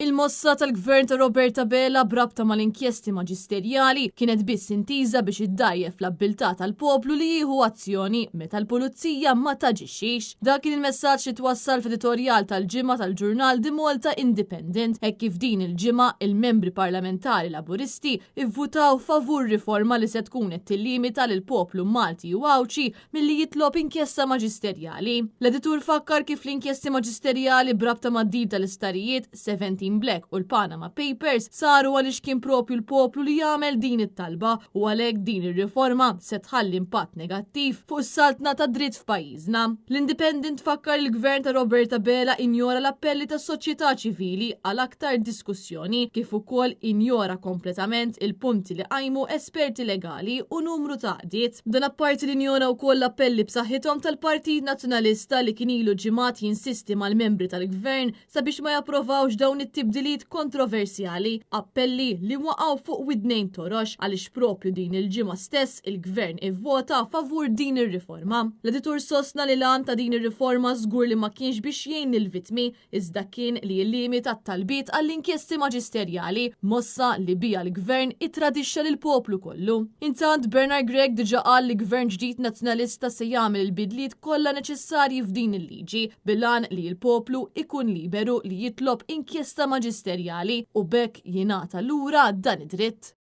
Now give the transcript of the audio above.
Il-mossa tal-Gvern ta' Robert Abela b'rabta mal-inkjesti maġisterjali kienet biss intiża biex iddgħajjef l-abbiltà tal-poplu li jieħu azzjoni meta l-Pulizija ma taġixxix. Dak kien il-messaġġ li twassal f'editorjal tal-ġimgħa tal-ġurnal The Malta Independent hekk kif din il-ġimgħa il-membri parlamentari Laburisti ivvutaw favur riforma li se tkun qed tillimita lill-poplu Malti u Għawdxi milli jitlob inkjesta maġisterjali. L-editur fakkar kif l-inkjesti maġisterjali b'rabta mad-deal tal-isptarijiet, 17 Black u l-Panama Papers saru għaliex kien propju l-poplu li jagħmel din it-talba u għalhekk din ir-riforma se tħalli impatt negattiv fuq is-saltna tad-dritt f'pajjiżna. L-Independent fakkar li l-Gvern ta' Robert Abela injora l-appelli tas-soċjetà ċivili għal aktar diskussjoni kif ukoll injora kompletament il-punti li qajmu esperti legali u numru ta' għaqdiet. Dan apparti li njora wkoll l-appelli b'saħħithom tal-Partit Nazzjonalista li kien ilu ġimgħat jinsisti mal-membri tal-Gvern sabiex ma japprovawx dawn it-tibdiliet kontroversjali, appelli li waqgħu fuq widnejn torox għaliex propju din il-ġimgħa stess il-Gvern ivvota favur din ir-riforma. L-editur sostna li l-għan ta' din ir-riforma żgur li ma kienx biex jgħin lill-vittmi iżda kien li jillimita t-talbiet għall-inkjesti maġisterjali, mossa li biha l-Gvern ittradixxa lill-poplu kollu. Intant, Bernard Grech diġà qal li Gvern ġdid Nazzjonalista se jagħmel il-bidliet kollha neċessarji f'din il-liġi bil-għan li l-poplu ikun liberu li jitlob inkjesta maġisterjali u b'hekk jingħata lura dan id-dritt.